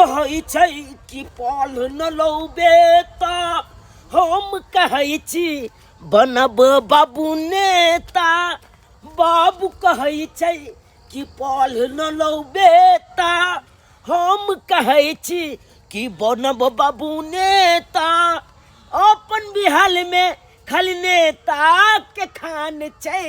कहै छै कि पल न लौ बेटा, हम कहै छी बनब बाबू नेता। बाबू कहै छै कि पल न लौ बेटा, हम कहै छी कि बनब बाबू नेता। अपन बिहाल में खाली नेता के खान छै,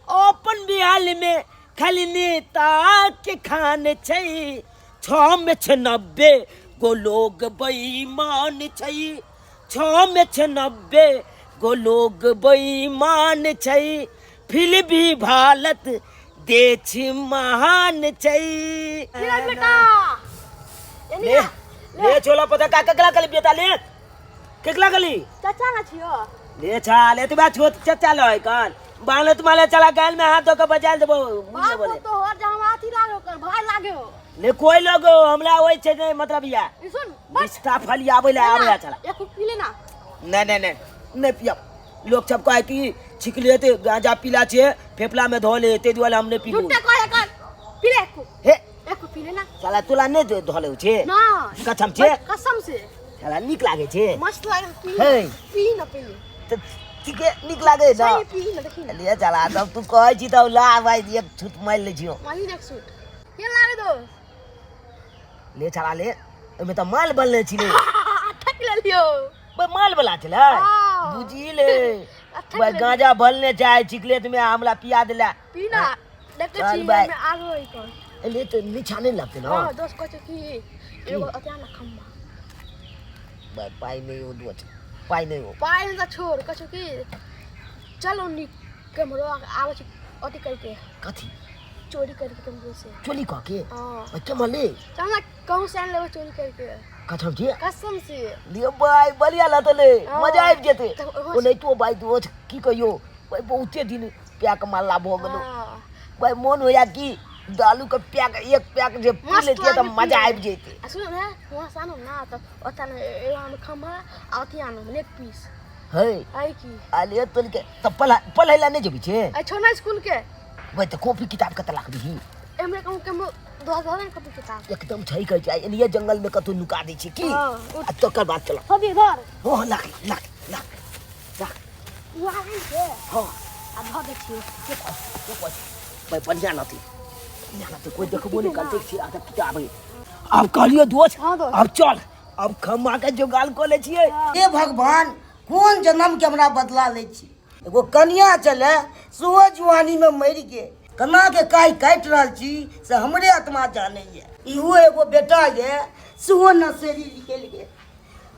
अपन बिहाल में खाली नेता के खान छै। 6 में छै 90 गो लोग बेईमान छै, 6 में छै 90 गो लोग बेईमान छै, फिर भी भारत देश महान छै। बेटा ले ले छोला पता का ककला कली बेटा ले केकला कली चाचा ना छियो ले छा ले तो बा छोट चाचा लय कान बाल तुम्हारे चला गाल में हाथ धो के बजाल देबो। बाप बोले तो हो जहाँ अथी लागे ओकर भाई लागे हो ले कोई लोग हमरा ओइ छै नहीं मतलब या ई सुन बस रिश्ता फली आबै ले आबै चला एक पी लेना। नहीं नहीं नहीं नहीं पियब। लोग सब कहे कि छिकले ते गांजा पीला छे फेफड़ा में धो ले, ते दुआरे हम नहीं पीबो। झूठा कहे कर पी ले एक हे एक पी लेना। साला तोला नहीं धो ले छे ना कसम छे कसम से साला निक लागे छे मस्त लागे पी हे। पी ना पी त ठीके निक लागे ना सही पी ना देखी ना ले चला तब तू कहै छी तब ला भाई एक छूट मारि लै छियो। मारी एक सूट के लागे दो ले चला ले ओहिमे तऽ माल बनले छी ले ठक ले लियो बे माल वाला छलै हाँ। बुझी ले ठक बे ले गांजा भलने चाहे चिकलेट में हमरा पिया देला पी ना देखते चल छी भाई। में आगो होई कर ले तो नीचा नहीं लगते ना। हां दोस्त कहै छै कि एगो अत्या ना खम्बा बे पाई नहीं हो दोस्त पाई नहीं हो पाई नहीं तऽ छोड़ कहै छै कि चलो नी केमरो आबै छै अथी करके कथी चोरी करके केमरो से। चोरी कऽ के हां के मले चल ना कहूँ से आनि लेबै चोरी करके कसम छी कसम से लियो भाई बढ़िया लगतै ले हाँ। मजा आबि जेतै। तऽ ओहो ओ नहीं तो भाई दोस्त की कहियो भाई बहुते दिन पैक मारला भऽ गेलो हाँ। भाई मोन होया कि दालू के पैक एक पैक जे पी मस्त लेतियै तऽ लागे मजा पियै। आबि जेतै। आ सुन ने वहाँ से आनब ना तऽ ओतऽ ने एगो आम खम्भा आ अथी आनब लेग पीस है आई की आ ले तोल के तऽ पढ़ै लए नहि जेबही छे? आ छोड़ना स्कूल के भाई तऽ कॉपी किताब कतऽ राखबिही? एमरे कहूँ के दो हजार ने कॉपी किताब एकदम छै कहै छै एनिये जंगल में कतौ नुका दै छै की हाँ, आ तकर बाद चलब। थोड़ी इधर। हाँ, लाख लाख लाख लाख वहाँ नहीं छै। हाँ। आ धऽ दै छियै। के कहै छै? भाई बढ़िया रहतै बढ़िया रहतै कोई देखबो नहि करतै छी आधा किताब है। आब कहलियो दोस्त हाँ, दोस्त। आब चल अब खम्मा के जोगाड़ कऽ लै छियै। हे भगवान कोन जन्म के हमरा बदला लै छी? एगो कनिया छलै सेहो जुआनी में मरि गेल, केना के काहि काटि रहल छी से हमरे आत्मा जानैए। इहो एगो बेटा ये सेहो नशेरी निकलि गेल।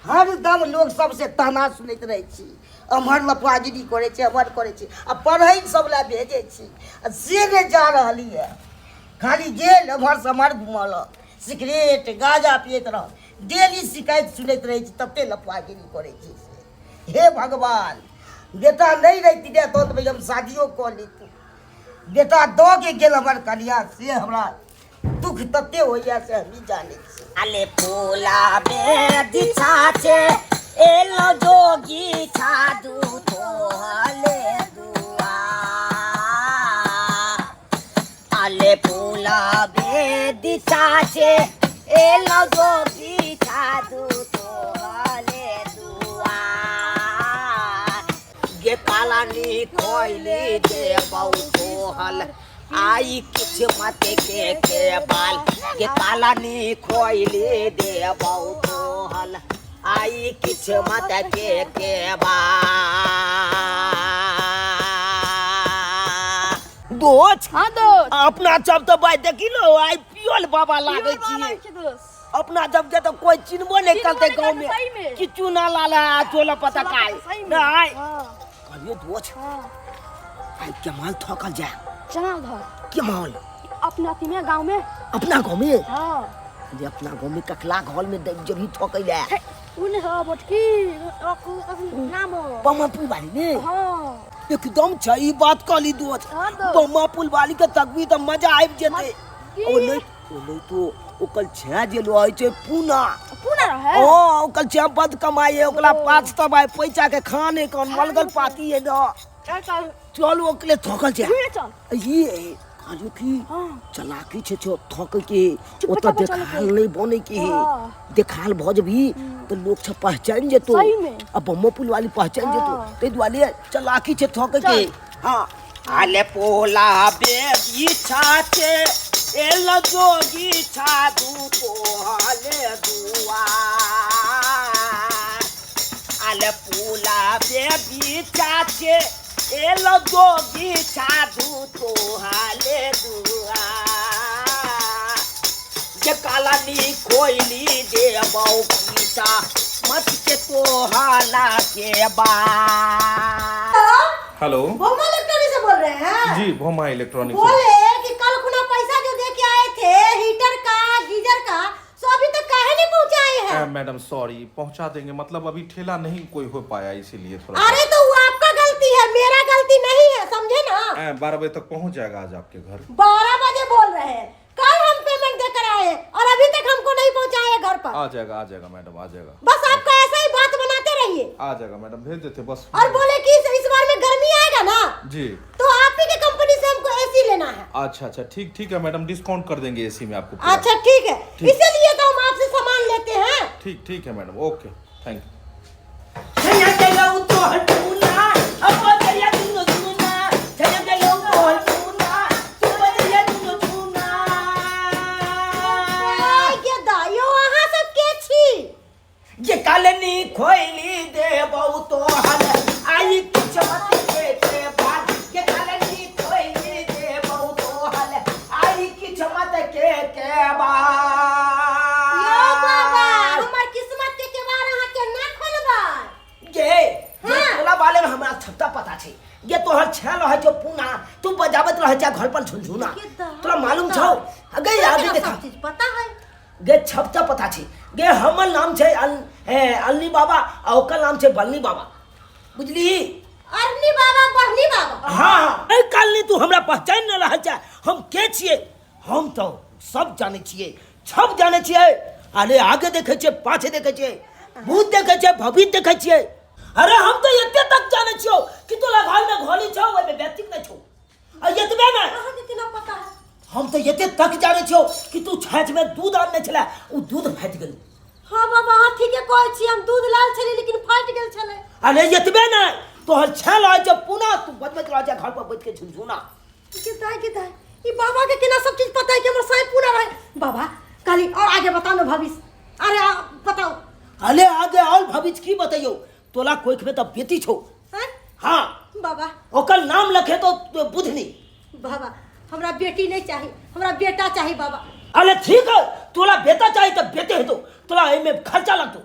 हरदम लोग सबसे ताना सुनैत रहै छी, एम्हर लफागिरी करै छै एम्हर करै छै आ पढ़ै सब लए भेजै छी आ से नहि जा रहल यऽ। खाली गेल एम्हर से एम्हर घुमल, सिगरेट गाँजा पियैत रहल, डेली शिकायत सुनैत रहै छी, तते लफागिरी करै छी से। हे भगवान बेटा नहि रहिती रहए तहन तऽ हम शादियो कऽ लैतहुँ। बेटा दऽ के गेल हमर कनिया से हमरा दुख तते होइए से हमही जानै छी। अले फूला बेदिछा छे एलो जोगी साधु तोहले दुआ। अले फूला बेदिछा छे एलो जोगी साधु तोहले दुआ। गे काला नी खोइली दे बहु तोहल आई किछ मत के बाल। गे काला नी खोइली दे बहु तोहल आई किछ मत के बाल। दोस्त हाँ दोस्त अपना सब तो भाई देखी लो आई पियल बाबा लागे पियल छी। दोस्त अपना जब के तो कोई चिन्हबो नहीं चिन्हबो करते नहीं गांव करते, में। सही में। किचु ना लाला चोला पता चोला काय पता सही में। नहीं। हाँ। कहलियो दोस्त हाँ। आई कमाल थकल जाए। चना धर। कमाल अपना अथी में गांव में। अपना गांव में? हाँ। जे अपना गांव में ककला घर में दब जब ही थकल जाए। हे, उ नहीं हो बोटकी, नाम हो। बमा पुल वाली ने? हाँ। एकदम सही बात कहली दोस्त। हाँ दोस्त। बमा पुल वाली के तकबी त मजा आबि जेतै। की? ओ नहीं, ओ नहीं तो ओकर छे जे रहै छै पूना। पूना रहै? हाँ, ओकर छे बद कमाई है, ओकरा ओ। पास तब आए पैसा के खाने कौन मलगल पाती है ना। चल, चल। चल ओकरे थकल छै। घुरे चल। ये कहलियो कि हाँ। चलाकी छै छो थक के चुपे ओतऽ चापे चले देखाल के। नहीं बने के है हाँ। देखाल भऽ जेबही तऽ लोक सब पहचान जेतो सही में। आ बम्बो पुल वाली पहचान जेतो हाँ। ताहि दुआरे चलाकी छै थक के चल। हाँ आले पोला बेबी छाते एल जोगी छादू तोहले दुआ आले पोला बेबी छाते एल जोगी छादू तोहले दुआ जे कालानी कोइली देबौ पीसा मत के तोहला के बा। हेलो, भोमा इलेक्ट्रॉनिक से बोल रहे हैं? जी, भोमा इलेक्ट्रॉनिक से। बोले कि कल खुना पैसा जो दे के आए थे हीटर का गीजर का, सो अभी तक काहे नहीं पहुंचाए हैं? मैडम सॉरी, पहुंचा देंगे, मतलब अभी ठेला नहीं कोई हो पाया इसीलिए थोड़ा। अरे तो वो आपका गलती है, मेरा गलती नहीं है, समझे ना? 12 बजे तक पहुंच जाएगा आज आपके घर। 12 बजे बोल रहे हैं, कल हम पेमेंट देकर आए हैं और अभी तक हमको नहीं पहुंचाए घर पर। आ जाएगा, आ जाएगा मैडम, आ जाएगा। बस आपका ऐसा ही बात बनाते रहिए। आ जाएगा मैडम, भेज देते बस। और बोले कि इस बार में गर्मी आएगा ना जी, तो आप ही के कंपनी से हमको एसी लेना है। अच्छा अच्छा, ठीक ठीक है मैडम, डिस्काउंट कर देंगे एसी में आपको पूरा। अच्छा ठीक है, ठीक। इसीलिए तो हम आपसे सामान लेते हैं। ठीक ठीक है मैडम, ओके, thank you. छैया गेलौ तोहर टूना, अब बजैया दुनू चूना। छैया गेलौ तोहर टूना, तू बजैया दुनू चूना। आय गे दाइ, यौ अहाँ सब के छी? जे कालनी खोइली देबौ तोहर आई किछ मत के के बाद। जे कालनी खोइली देबौ तोहर आई किछ मत के के बाद। यौ बाबा, हमर किस्मत के केवाड़ अहाँ केना खोलबै? गे ये हाँ। तोला बारे में हमरा छत्ता पता छै। ये तोहर छेल रहै छौ पूना, तू बजाबत रहै छै घर पर झुनझुना, के दाइ, तोरा मालूम छौ? गई तोरा आगे केना देखा सब चीज पता है? गे छपता पता छै। गे हमर नाम छै अल्ली बाबा आ ओकर नाम छै बल्ली बाबा, बुझली? अरनी बाबा, बढ़नी बाबा। हाँ हाँ, एहि कालनी तू हमरा पहचान न रहल छै हम के छियै। हम तो सब जानै छियै, सब जानै छियै। अरे आगे देखै छियै, पाछे देखै छियै, भूत देखै छियै, भविष्य देखै छियै। अरे हम तो एते तक जानै छियौ कि तोरा घरमे घोली छौ, ओहिमे व्यक्ति नहि छौ। आ एतबे नहि, अहाँके केना पता है? हम तो एते तक जानै छियौ कि तू छाँछमे दूध आनने छले, ओ दूध फाटि गेल। हाँ बाबा, अहाँ ठीके कहै छी, हम दूध लाल छलियै लेकिन फाटि गेल छलै। अरे एतबे नहि, तोहर छेल रहै छौ पुनः, तू बजबैत रहै छै घर पर बैठ के झुनझुना। के दाइ, के दाइ, ई बाबा के केना सब चीज पता है कि हमर साईं पूरा रहे? बाबा कहली और आगे बताओ ना भविष्य। अरे बताओ। अरे आगे और भविष्य की बतैयो, तोला कोख में तो बेटी छौ। हैं? हाँ बाबा, ओकर नाम लखे तो बुधनी। बाबा हमरा बेटी नहीं चाही, हमरा बेटा चाही बाबा। अरे ठीक है, तोला बेटा चाही तो बेटे हेतो, तोला एमे खर्चा लगतो।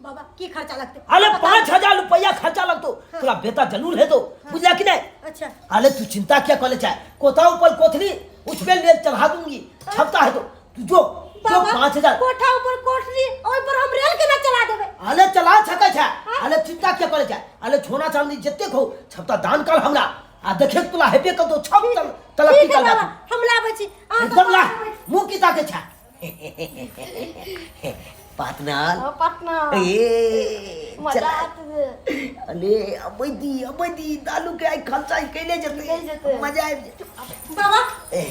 बाबा की खर्चा लगते? अरे बताओ। 5000 रुपया खर्चा लगतो, तोला बेटा जरूर हेतो, बुझला कि नहीं? अच्छा। अरे तू चिंता क्या करे चाहे, कोथा ऊपर कोथली उसमें ले चढ़ा दूंगी, छपता है तो तू जो जो बाबा, 5000 कोठा ऊपर कोठरी, ओइ पर हम रेल के ना चला देबे। अरे चला सकै छै। अरे चिंता क्या करे चाहे, अरे छोना चांदी जते हो छपता दान कर हमरा, आ देखे तोला हेबे कर दो छप तल तलक ठीक है निकल बाबा, जातू। हम लाबै छी। अहाँ एकदम ला, तऽ मुंह की ताके छै। पाटना। हाँ, पटना। ए मजा चला। आते थे। अरे अबै दी, अबै दी, दालू के आइ खर्चा कैले निकलि जेतै, जेतै। मजा आबि जेतै। बाबा ए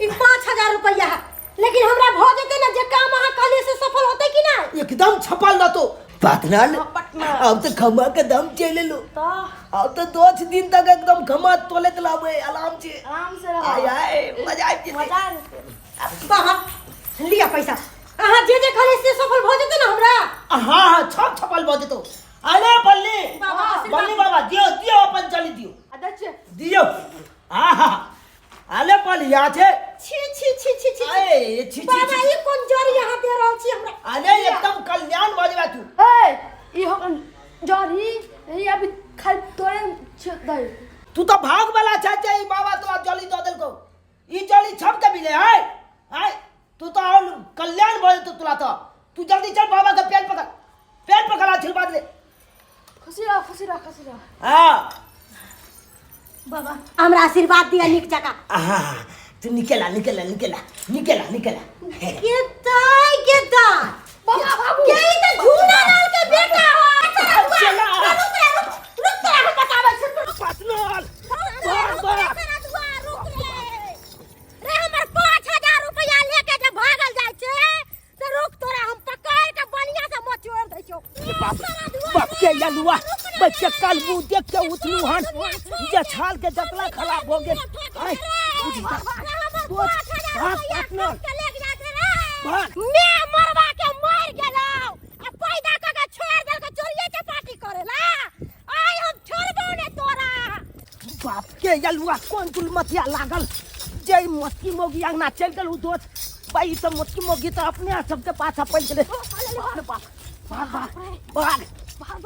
ई 5000 रुपया है, लेकिन हमरा भऽ जेतै ने जे काम अहाँ कहलियै से सफल होतै कि नहि? एकदम छपल रहतो पाटना। हाँ, पटना। अब तो खमा के दम चलि एलो। तऽ अब तो 10 दिन तक एकदम खमा तोलैत लाबै आराम से। आराम से रहो। आय आय मजा आबि जेतै। मजा आबि जेतै। बाबा लिअ पैसा, अहाँ जे जे कहलियै से सफल भऽ जेतै ने हमरा? हाँ हाँ, छप छपल भऽ जेतौ। अरे बल्ली बाबा, आशीर्वाद। बल्ली बाबा दियो, दियो अपन चली दियो। आ दै छियै। दियो। आहा अरे बलिया छे। छी छी छी छी छी। अरे छी छी बाबा छी। ई कोन जड़ी अहाँ दे रहल छी हमरा? अरे एकदम कल्याण भऽ जेबा तू। ए ई हम जड़ी ई अभी खाली तोरे दै। तू तो भाग वाला छै जे ई बाबा तोरा जली दऽ देलकौ। ई जली छप के मिले है आय, तू तो और कल्याण भऽ जेतौ तोरा तो। तू जल्दी चल बाबा के पैर पकड़, पैर पकड़ आ छिलवा दे। खुशी रह, खुशी रह, खुशी रह। हाँ बाबा हमरा आशीर्वाद दिया नीक जकाँ। आहा तू निकला निकला निकला निकला निकला। के दाइ, के दाइ। बाबा, बाबू। के ई तऽ झूना लाल के बेटा हो। चला। रुक रे, रुक, रुक तोरा हम बताबै छी। पाटनर। रुक रे, बाबा। रुक रे, रुक रे। बाप के यलुआ बैठ के कल मुंह देख के उठलू हन जे छाल के जतला खराब हो गेल। आय, उठ जा। दोस्त, भाग पार्टनर, भाग। मैं मरवा के मर गेलौ आ पैदा क के छोड़ देलको चोरिये चपाटी करेला। आइ हम छोड़बौ ने तोरा। बाप के यलुआ कोन दुलमतिया लागल जे ई मोटकी मोगी अंगना चलि गेल। उ दोस्त भाई तऽ मोटकी मोगी तऽ अपने सबके पाछा पड़ि गेलै। बाप रे बाप, भाग भाग भाग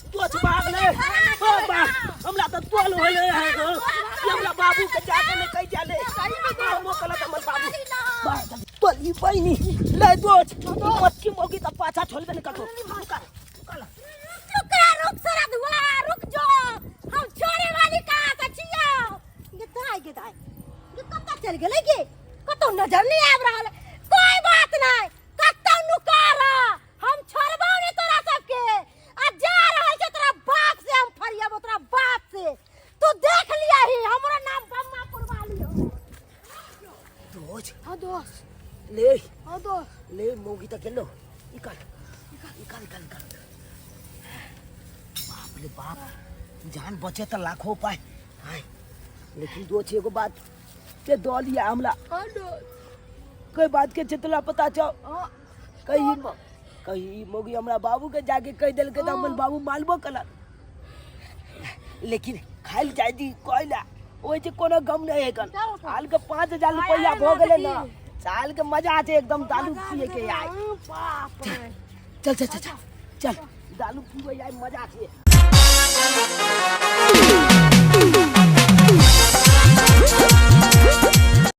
दोस्त, भाग ले। ओ बाप, हमरा तऽ तोल होले है गो। कि हमरा बाबू के जाके ने कहि जाले हमो कहलक हमर बाबू। भाग तोली बहिनी ले दोस्त, मोटकी मोगी तऽ पाछा छोड़बे ने करतो। रुका रुका। रुक रुक सारा धुआ, रुक जो, हम छोड़े वाली कहाँ से छियो। गे दाई, गे दाई, गे कतऽ चलि गेलै गे? कतौ नजर नहीं आबि रहल है। कोई बात नहीं, कतौ नुका रह, हम छोड़बौ नहीं तोरा सबके। आ जा रहल छै तोरा बाप से हम फरियाबो, तोरा बाप से तू देख लिया ही। हमरो नाम बम्मा पुरवाली हो। दोस्त। हाँ दोस्त। ले। हाँ दोस्त। ले मौगी तक लो, निकाल निकाल निकाल निकाल। बाप रे बाप, जान बचे तो लाखों उपाय आय। लेकिन दोस्त एगो बात के दऽ लिया हमरा। हाँ दोस्त। कोई बात के चितला पता छौ? हाँ। कहीं कहीं मौगी हमरा बाबू के जाके कह देलकै तऽ हमर बाबू मारबो कलक। लेकिन खाइल जाय दी कोइला, ओहि जे कोनो गम नहीं है कन। साल के 5000 रुपया भऽ गेलै ना, साल के मजा छै एकदम दारू पिए के आय। बाप रे। चल चल चल चल चल, दारू पीबै आय, मजा छै।